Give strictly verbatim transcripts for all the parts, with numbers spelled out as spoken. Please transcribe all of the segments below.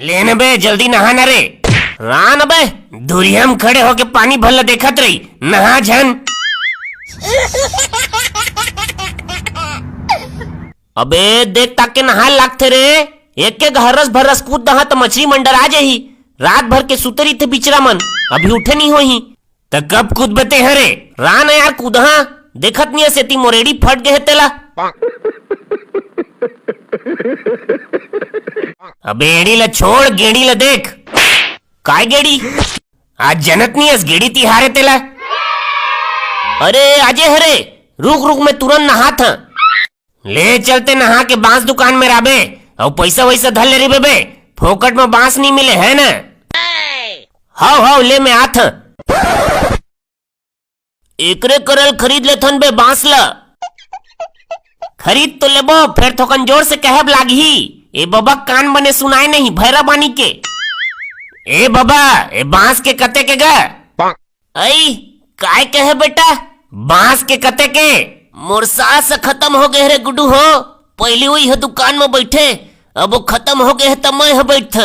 ले न बे, जल्दी नहा न रे। रा न बे, दुरिया म खड़े होके पानी भर ल देखत रही, नहा झन। अबे देख ताके नहाए लागथे रे, एक एक हरस भरस कूद दहा त मछरी मन डरा जाही। रात भर के सुते रहिथे बिचरा मन, अभी उठे नहीं होही। त कब कूदबे ते हरे? रा न यार कूदहा, देखत नहीं सेती मोर एड़ी फट गए हे तेला। अबे एड़ी ला छोड़, गेड़ी ला देख। काय गेड़ी? आज जनत नहीं अस गेड़ी तिहारे तेला। अरे आजे हरे, रुक रुक, मैं तुरंत नहात हां। ले चलते नहा के बांस दुकान में राबे, अउ पैसा वैसा धर ले रहिबे बे, फोकट में बांस नहीं मिले है ना? हाव हाव, ले मैं आत हां। एकरे करल खरीद लेथन बे बांस ल। खरीद तो लेबो, फेर थोकन जोर से कहब लागही। ए बबा कान बने सुनाए नहीं, भैरा बानी के। ए बबा, ए बांस के कते के ग? अई, काय कहे बेटा? बांस के कते के? मोर सास ह खत्म हो गए रे गुड्डू हो। पहली वही ह दुकान में बैठे, अब वो खत्म हो गए ह त मैं ह बैठ।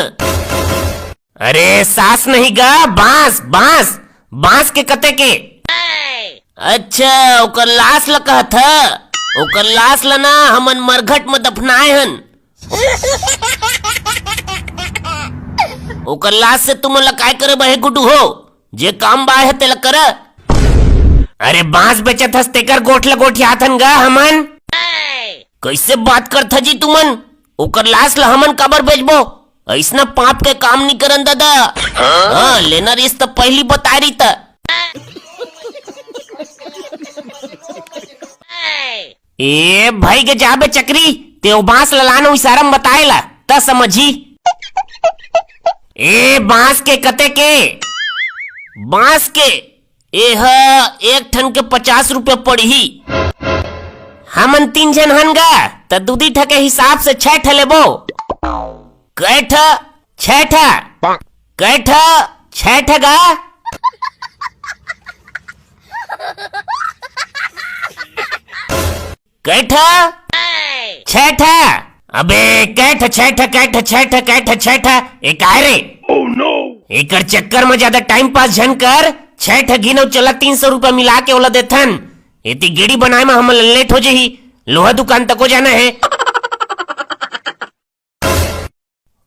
अरे सास नहीं गा, बांस, बांस, बांस के कते के? अच्छा, ओकर लाश ल कहत ह? ओकर लाश ल ना हमन मरघट म दफनाए हन। ओकर लाश से तुमन ल काय करे बहे गुड्डू हो? जे काम बाय ह तेला कर। अरे बांस बेचत हस तेकर गोठ ल गोठियाथन गा हमन। कैसे बात करथा जी तुमन? ओकर लाश ल हमन काबर बेचबो? ऐसना पाप के काम नी करन दादा। हाँ, लेना रिस त पहली बताय रही त। ए भाई के जाबे चकरी, ते ओ बांस ल लानो इशारा म बताए ला, त समझी। ए बांस के कते के? बांस के? ए ह एक ठन के पचास रुपया पड़ही। हमन तीन झन हन गा, त दूदी ठा के हिसाब से छह ठा लेबो। कै ठा? छह ठा। कै ठा? छह ठा गा। कै ठा? छह ठा। अबे कै ठा, छह ठा, कै ठा, छह ठा, कै ठा, छह ठा? ए काय रे? एकर चक्कर में ज्यादा टाइम पास झन कर। छह ठा गिन अउ चला, तीन सौ रुपया मिला के ओला देथन। एती गेड़ी बनाए में हमन ल लेट हो जही। लोहा दुकान तको जाना है।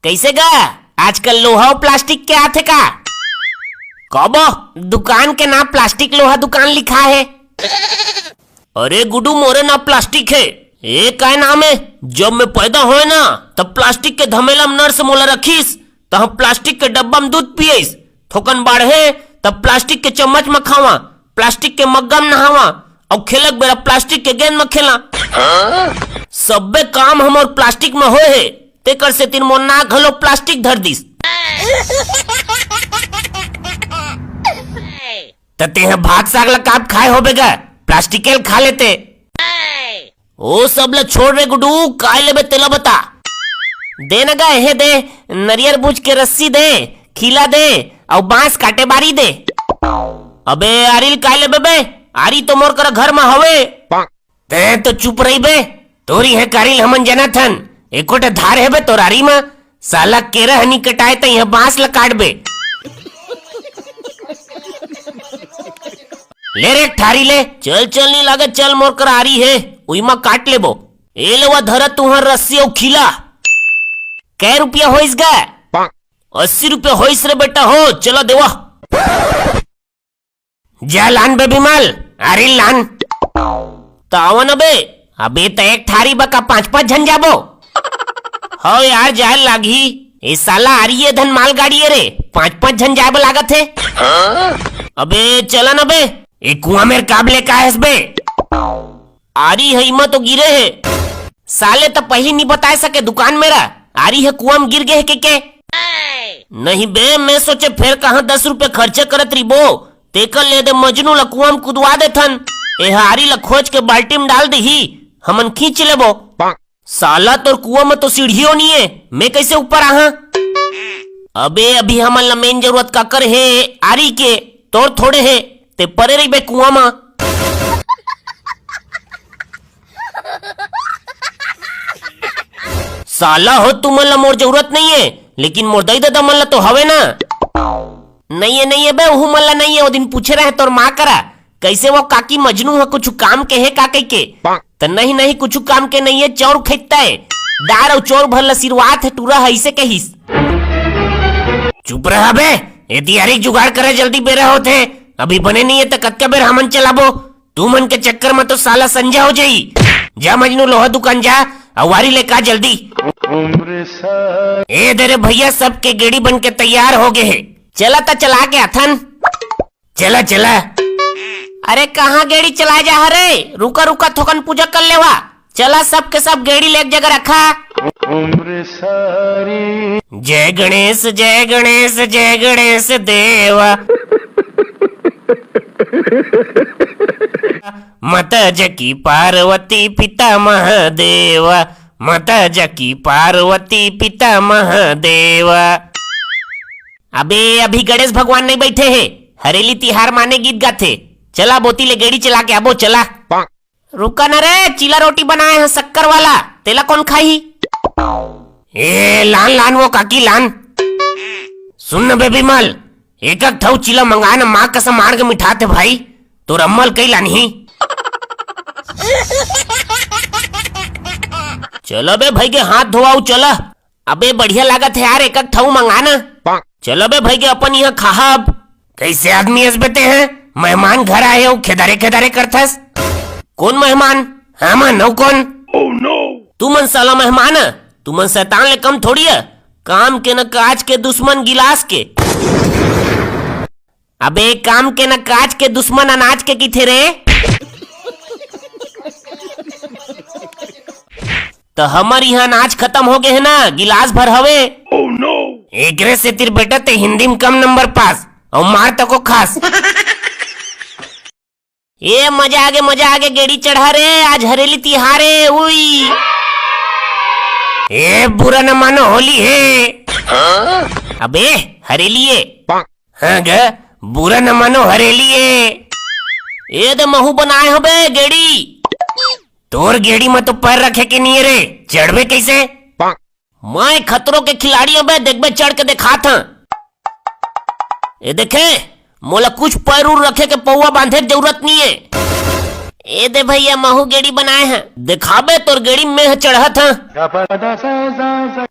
कैसे गा? आजकल लोहा अउ प्लास्टिक के आथे का? कबो दुकान के नाम प्लास्टिक लोहा दुकान लिखा है। अरे गुड्डू, मोरे नाम प्लास्टिक है। ए काय नाम है? जब मैं पैदा होए ना, तब प्लास्टिक के धमेला में नर्स मोला रखिस, त हम प्लास्टिक के डब्बा में दूध पियस। थोकन बाढ़े, तब प्लास्टिक के चम्मच में खावा, प्लास्टिक के मग्गा में नहावा, अउ खेलक बेरा प्लास्टिक के गेंद में खेला। सब्बे काम हमर प्लास्टिक में होए हे, तेकर सेती मोर नाक घलो प्लास्टिक धर दिस। त तेह भात साग ल काब खाए होबे गा, प्लास्टिक ल खा लेते। ओ सब ल छोड़ रे गुड्डू, काय लेबे तेला बता। दे न गा, हे दे, नरियर बूच के रस्सी दे, खीला दे, अउ बांस काटे बारी दे। अबे आरी ल काय लेबे बे? आरी तो मोर करा घर म हवे। तैं तो चुप रही बे, तोरी है कारी ल हमन जानत हन, एको ठे धार है बे तोर आरी म। साला केरा ह नी कटाए त इहाँ बांस ल काटबे। ले रे ठारी ले, चल चल, नी लागे, चल मोर कर आरी हे, उई म काट लेबो। ए लेवा धरा तुहर रस्सी अउ खीला। कै रुपया होइस गा? अस्सी रुपया होइस रे बेटा हो, चला देवा। जा लान बे बिमल, आरी लान। त आवा न बे। अबे त एक ठारी बका पांच पांच झन जाबो। हव यार, जाय लागही। ए साला आरी ए धन मालगाड़ी ए रे, पांच पांच झन जाय बर लागत हे। अबे चला न बे। ए कुआं मेर काब ले का हस बे? आरी ह इमा तो गिरे हे। साले त पहिली नी बताय सके दुकान मेरा, आरी ह कुआं म गिर गे हे के, के? नहीं बे, मैं सोचे फेर कहाँ दस रुपये खर्चा करत रिबो, तेकर ले दे मजनू ल कुआं म कुदवा देथन। ए आरी ल खोज के बाल्टी म डाल दिही, हमन खींच लेबो। साला तोर कुआं म तो सीढ़ियो नी ए, मैं कैसे ऊपर आहा? अबे अभी हमन ल मेन जरूरत काकर हे? आरी के, तोर थोड़े हे। ते परे रहिबे कुआं म। साला हो, तुमन ला मोर जरूरत नहीं है, लेकिन मोर दई ददा मन ला तो हवे ना। नहीं है, नहीं है बे, उहू मन ला नहीं है। वो दिन पूछे रहे तोर माँ करा, कैसे वो काकी मजनू ह, कुछ काम के हे का कहिके। त नहीं, नहीं, कुछ काम के नहीं है, चौर खैता है। दार अउ चौर भर ल सिरवात है, टूरा है, ऐसे कहिस। चुप रहा बे, एती हरेक जुगाड़ करे जल्दी, बेरा होत है। अभी बने नहीं है त कतका बेर हमन चलाबो? तू मन के चक्कर में तो साला संझा हो जाई। जा मजनू, लोहा दुकान जा, अउ वारी ले का जल्दी। ए दे रे भैया, सबके गेड़ी बन के तैयार हो गए है। चला त चला के आथन। चला, चला। अरे, कहाँ गेड़ी चला जा हरे? रुका, रुका, थोकन पूजा कर लेवा। चला, सब के सब गेड़ी ले एक जगह रखा। जय गणेश, जय गणेश, जय गणेश देवा। माता जकी पार्वती पिता महादेवा, माता जकी पार्वती पिता महादेवा। अबे, अभी गणेश भगवान नहीं बैठे हे, हरेली तिहार माने गीत गाथे। चला, बोती ले गेड़ी चला के आबो, चला। रुका न रे, चीला रोटी बनाए हैं शक्कर वाला, तेला कौन खाही? ए, लान, लान, वो काकी लान। सुन न बे बिमल, एक एक ठऊ चीला मंगा न, माँ कसम मार के मिठाथे भाई, तोर अम्मा ल कई लानही। चला बे भाई के हाथ धोवाऊ, चला। अबे बढ़िया लागत है यार, एक एक ठऊ मंगा ना। चलो बे भाई के अपन यहाँ खाहा अब। कैसे आदमी अस बे ते हैं? मेहमान घर आए हो, खेदारे खेदारे करथस। कौन मेहमान? हमन अउ कौन? तुमन साला मेहमान है, तुमन शैतान ले कम थोड़ी है। काम के न काज के, दुश्मन गिलास के। अबे काम के न काज के, दुश्मन अनाज के किथे रे? त हमर इहाँ अनाज खत्म हो गए है ना, गिलास भर हवे। एकरे सेतिर बेटा ते हिंदी में कम नंबर पास, अउ मार तको खास। ए मजा आगे, मजा आगे, गेड़ी चढ़ा रे, आज हरेली तिहार हे, उई। ए बुरा न मानो, होली हे। अबे हरेली हे। हाँ ग, बुरा न मानो, हरेली हे। ए दे महू बनाए हबे गेड़ी। तोर गेड़ी में तो पैर रखे के नहीं रे, चढ़बे कैसे? मैं खतरों के खिलाड़ी हबे, देखबे चढ़ के देखात हं। ए देखे, मोला कुछ पैर उर रखे के पौवा बांधे के जरूरत नहीं है। ए दे भैया, महू गेड़ी बनाए हैं। देखाबे तोर गेड़ी में ह चढ़त हं।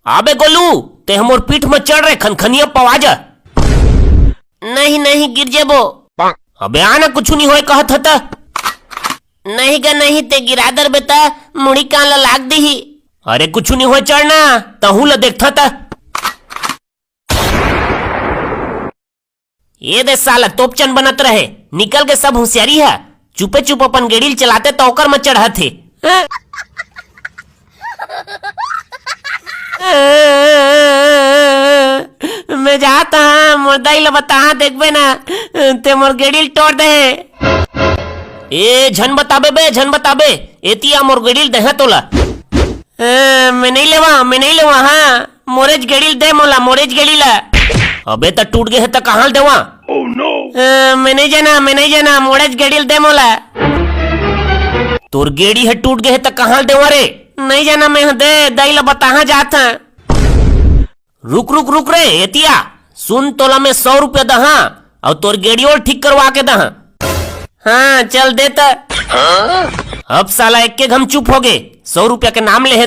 आबे गोलू, ते ह मोर पीठ में चढ़ रे, खनखनिया पवा जा। नहीं, नहीं, गिर जेबो। अबे आ ना, कुछु नहीं होय कहत ह त। नहीं ग नहीं, ते गिरा दर बेटा, मुड़ी कान ला लाग दिही। अरे कुछु नहीं होय, चढ़ ना, तहू ला देखथा त। ये दे साला तोपचन बनत रहे, निकल के सब होशियारी है। चुपे चुप अपन गेड़ी ल चलाते त ओकर म चढ़त हे। हाँ? मैं जात हंव, मोर दाई ल बताहा, देखबे ना, ते मोर गेड़ी ल टोर दे हे। ए, झन बताबे बे, झन बताबे। एती आ, मोर गेड़ी ल देहा तोला। ए, मैं नहीं लेवा, मैं नहीं लेवा, हाँ। मोरेच गेड़ी ल दे मोला, मोरेच गेड़ी ल। अबे त टूट गे हे त कहाँ ल देवा? ए, मैं नहीं जाना, मैं नहीं जाना, मोरेच गेड़ी ल दे मोला। तोर गेड़ी ह टूट गे हे त कहाँ ल देवा रे? नहीं जाना मैं ह, दे, दाई ल बताहा जात हंव। रुक, रुक, रुक रे, एतिया। सुन, तोला मैं सौ रुपया दहा, अउ तोर गेड़ियो ल ठीक करवा के दहा। हाँ, चल दे त। अब साला एक्के घम चुप हो गे। सौ रुपया के नाम ले हे